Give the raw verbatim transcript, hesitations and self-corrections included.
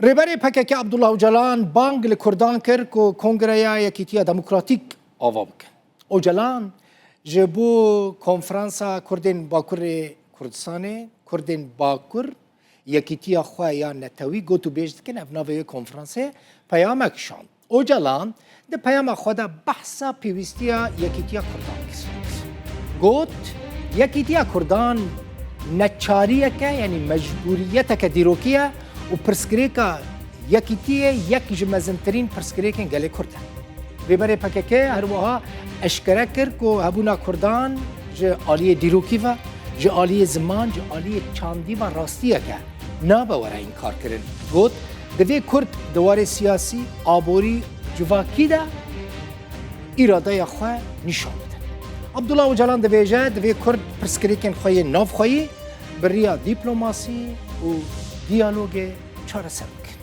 Rêberê P K K Abdullah Ocalan bang li Kurdan kir ku Kongreya Yekîtiya Demokratîk ava bikin. Ocalan ji bo konferansa Kurdên Bakurê Kurdistanê, Kurdên Bakur yekîtiya xwe ya netewî got û bêj dikin, ev navê wê konferansê peyamek şand. Ocalan di peyama xwe de behsa pêwîstiya yekîtiya Kurdan kir. Got, yekîtiya Kurdan neçariyeke, yanî mecbûriyeteke dîrokî ye û pirsgirêka yekîtiyê yek ji mezintirîn pirsgirêkên gelê Kurd e. Rêberê P K K her wiha eşkere kir ku hebûna Kurdan ji aliyê dîrokî ve, ji aliyê ziman, ji aliyê çandî ve rastiyeke nabe were înkarkirin. Got, divê Kurd di warê siyasî, aborî, civakî de îradeya xwe nîşan bidin. Abdullah Ocalan dibêje, divê Kurd pirsgirêkên xwe yên navxweyî bi riya dîplomasî û diyalogê çareser bikin.